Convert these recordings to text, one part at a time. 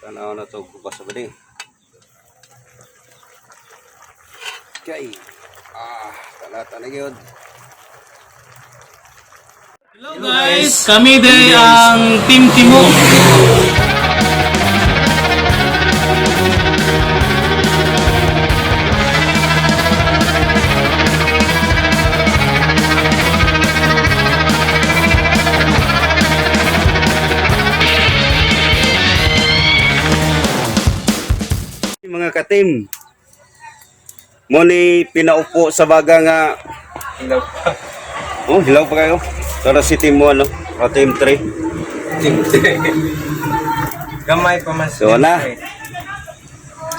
Tanaw na to kubas sa bani. Okay. Ah, talata na gyud. Hello guys, kami day ang Team Timo. Mga katim. Mo ni pinaupo sa baga nga. Hilaw pa. Oh, hilaw pa kayo. Tara si team 1, no? O team 3. Gamay pa man So, na.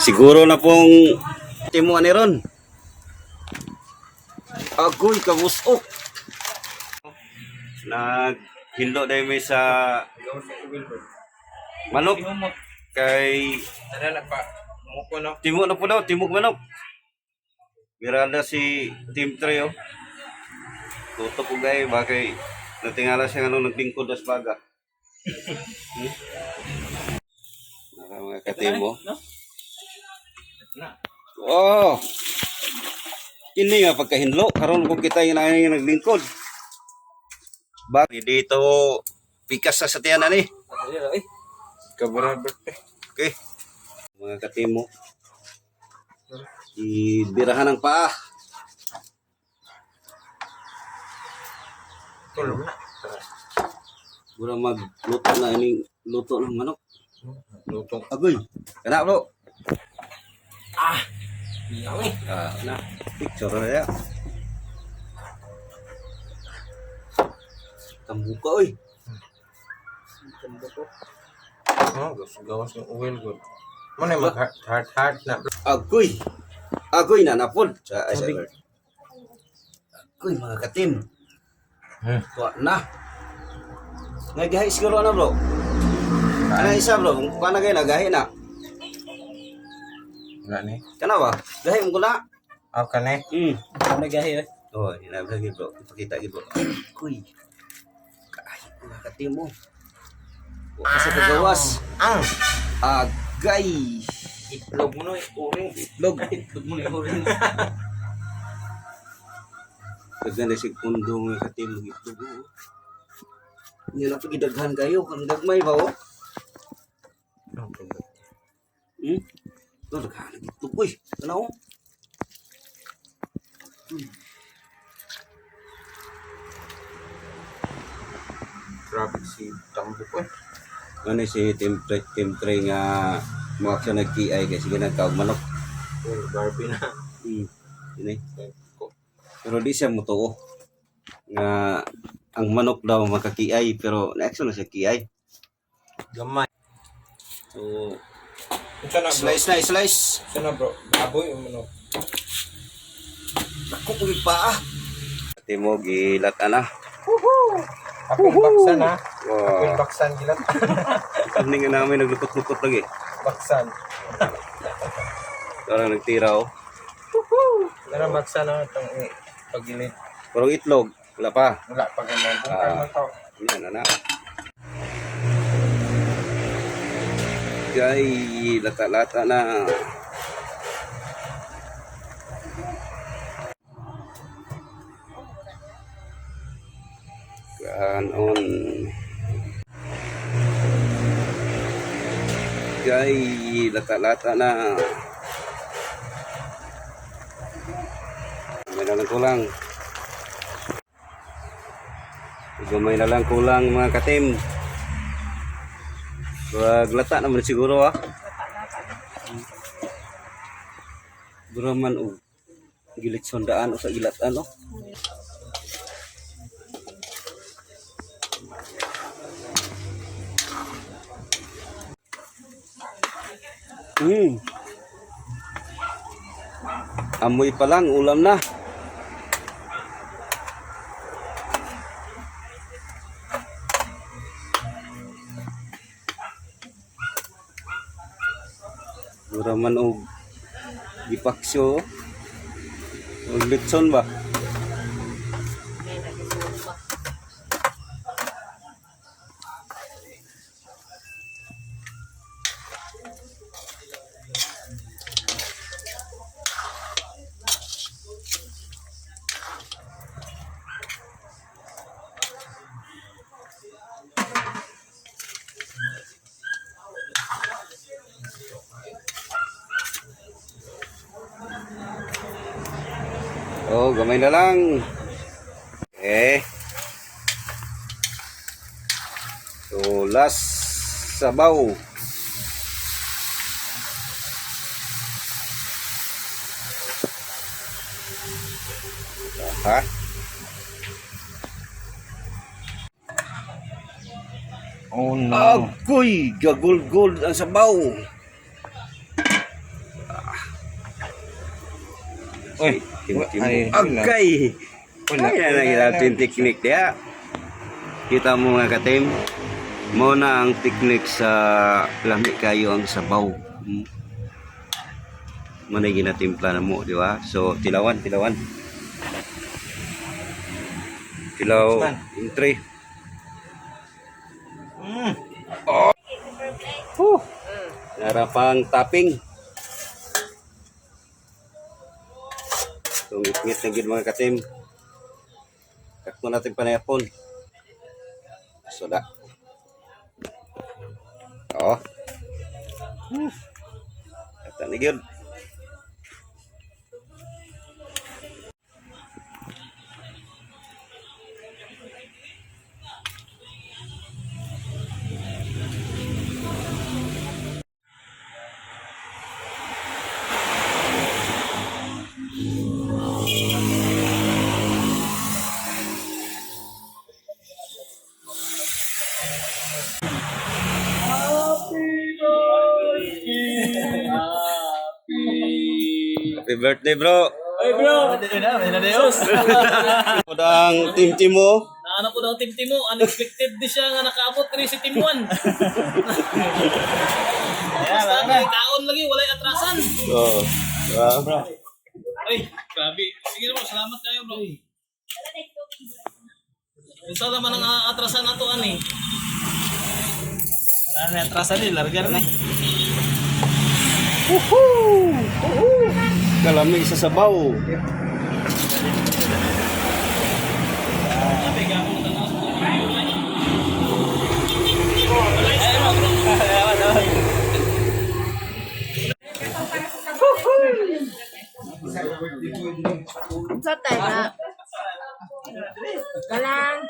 Siguro na pong team 1 ni ron. Agoy, kabusok. Naghindo dahil may sa manok kay Tara na pa. Muko no. Timo na po daw, timog manok. Miranda si Team 3 oh. Tutok ko gay, bakay natingala siya nga nung naglingkod das baga. Naka mga katimo. Na. Oh. Kini nga pagkahinlo karon kung kita yung nga naglingkod. Bakit dito pikas sa tiyan ani. Kabara birthday. Okay. Mga katimo. Ibirahan ang paa. Tulog na. Tara. Mura magluto na ining luto ng manok. Lutong. Agoy. Kana bro. Ah. Yang eh. Ah, na. Picture na ya. Tambuka oy. Oh, gawas gawas ng oil good. Mo na mag heart heart heart na. Agoy. Agoy na napod. Sa ay, sa Agoy mga katim. Wa na. Nagahi siguro na bro. Ana isa bro, kung kana kay nagahi na. Wala ni. Kana ba? Gahi mo ko na. Aw ka ni. Nagahi eh. Oh, inabi lagi bro. Ipakita gid bro. Kuy. Kaay mga katimo. Wa ka sa kagawas. Ang. Agay. Itlog mo no, uring. Itlog. Itlog mo na uring. Daghan na sig pundo mga katimo itlog. Oh. Hindi na pagidaghan kayo kang gagmay ba oh. Hmm? Ito, daghan ang itlog uy. Ano? Grabe si Tambok eh. Ano si Team 3, Team 3 nga mo action nag-KI kasi ginagkaog manok. Uy, Barbie na. Ini. Pero di siya mutuo nga ang manok daw makakiay pero na-action na siya kiay. Gamay. So, Unsa na bro? slice na, slice. Unsa na bro? Baboy o manok? Naku, pugig pa ah. Timo, gilat na. Apil baksan ha. Apil Wow. baksan gilat. Hindi nga namin naglukot-lukot lagi. Baksan. Parang nagtira oh. Tara baksan na itong pagilid. Parang itlog. Wala pa. Wala pa ganyan. Bungkay Ah. man to. Yan, anak. Kay lata-lata na. Kanon. Kay lata-lata na. Gamay na lang kulang. Gamay na lang kulang mga katim. Wag lata naman siguro ah. Dura man og gilitson daan o sa gilatan oh. Amoy pa lang, ulam na. Mura man og gipaksyo. Og litson ba? Oh, gamay na lang. Okay. So, last sabaw. Ha? Oh no. Agoy, gagulgol ang sabaw. Uy, Tim-tim. ay, wala. Agay. Wala. Ay, na nang teknik diya. Kita mo, mga katim. Mo na ang teknik sa lami kayo ang sabaw. Mo na ginatimpla na mo, di ba? So, tilawan, tilawan. Tilaw, Man. entry. Mm. Oh. Narapang topping. So, ngit-ngit na gid, mga katim. Kakto natin panayapon. So, da. Oo. Kata ni gid. Happy birthday, bro. Ay bro! Sus! Ang team team mo. Naano po daw Team Timo, unexpected di siya nga nakaabot rin si Team 1. Basta may kaon lagi, walay atrasan. Oo. Diba? Ay, grabe. Sige bro, salamat kayo, bro. Unsa naman ang atrasan nato ani? Wala na atrasan ni, larga na. Woohoo! Woohoo! Kalami sa sabaw. Grabe, gamo tanaw sa video na. Ay, bro. Sa tayo na. Galang.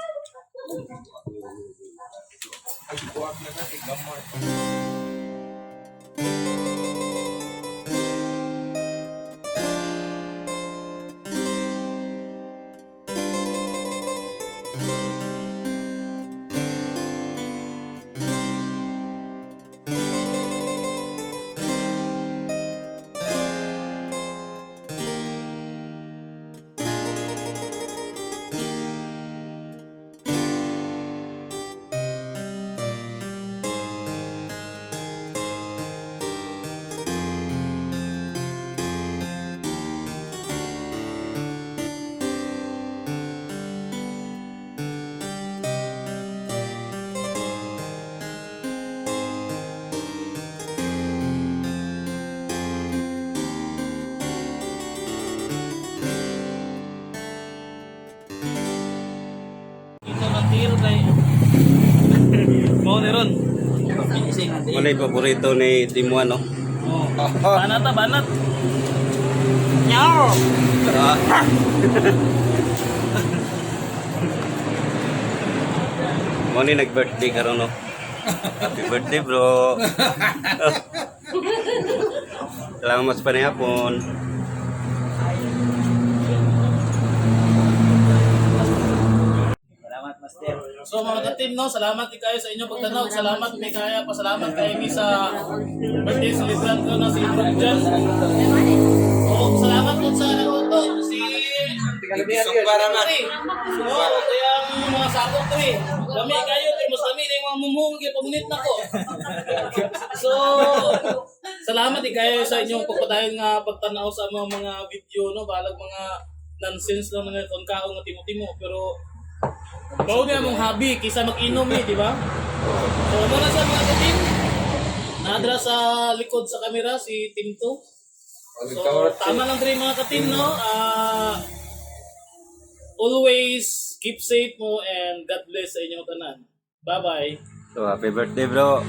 Ito ng tiro kay Mao ni ron. Wala yung paborito ni Team 1, no? Oh. Banat ah, banat. Ah. Mo ni nag-birthday karon, no? Happy birthday, bro. Salamat sa panihapon. So mga ka-team, no, salamat din kayo sa inyong pagtanaw. Salamat may kaya, pasalamat kayo mi sa birthday celebrant ko na si Bro John. So, salamat po sa nagluto si Para na. Pre. Oo, kaya ang mga sakop pre. Lami kayo pero mas lami na yung mga mumung kaya pamunit na ko. So, salamat din kayo sa inyong pagpadayon nga pagtanaw sa mga video, no, balag mga nonsense lang nga kung kaon nga timo-timo pero mao na mong hobby kaysa mag-inom eh, di ba? So, muna sa mga ka-team. Naadra sa likod sa kamera si Team 2. So, tama lang rin, mga ka-team, no? Ah, always keep safe mo and God bless sa inyong tanan. Bye-bye. So, happy birthday, bro.